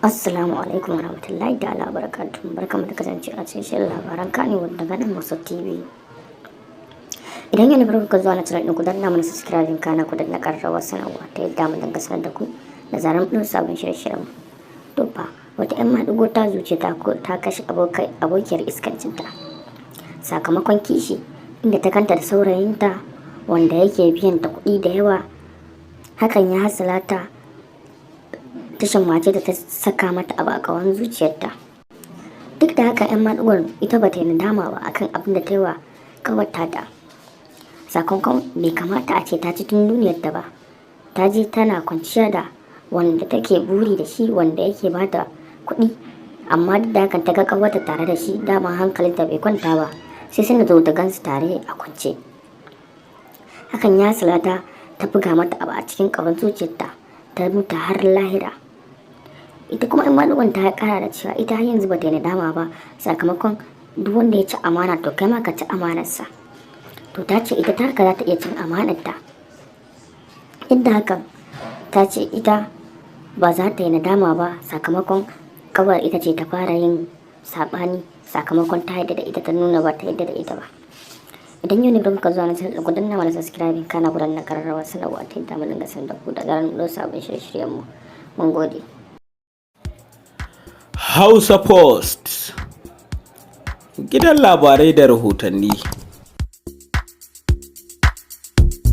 Assalamu alaikum warahmatullahi ta'ala barakatuhu. Barkamu da kasance a cikin shirin labaran Kannywood daga nan Maso TV. Idan yana farko ka zuwa na channel ɗin, ku danna mana subscribing, kana ku danna ƙararrawar sanarwa ta yadda mu dinga sanar da ku da zarar mun sabon shirye-shiryen mu. To fa, wata 'yan maɗigo ta zuce ta kashe abokiyar iskancinta sakamakon kishi, inda ta kanta da saurayinta wanda yake biyan ta kuɗi da yawa. Hakan ya hasala ta ta shammace ta, ta saka mata abu a ƙahon zuciyarta. Duk da haka, 'yan maɗigon ita ba ta yi nadama ba akan abin da ta yi wa ƙawarta ta, sakamakon bai kamata a ce ta ci tun duniyarta ba. Ta je tana kwanciya da wanda take buri da shi, wanda yake bata kuɗi, amma duk da hakan ta ga ƙawarta tare da shi. Dama hankalinta bai kwanta ba, sai sanda zo ta gansu tare a kwance. Hakan ya salata ta buga mata abu a cikin ƙahon zuciyarta, ta mutu har lahira. Ita kuma 'yan maɗigon ta kara da cewa ita har yanzu ba ta yi nadama ba, sakamakon duk wanda ya ci amana, to kai ma ka ci amanarsa. To, ta ce ita ta haka za ta iya cin amanarta. Duk da hakan, ta ce ita ba za ta yi nadama ba, sakamakon kawar ita ce ta fara yin saɓani, sakamakon ta yadda da ita, ta nuna ba ta yadda da ita ba. Idan yau ne ka zuwa na channel, ku danna mana subscribing, kana ku danna kararrawar sanarwa ta yadda mu dinga sanar da ku da zarar mun sabon shirye-shiryen mu. Mun gode. Hausa Post, gidan labarai da rahotanni.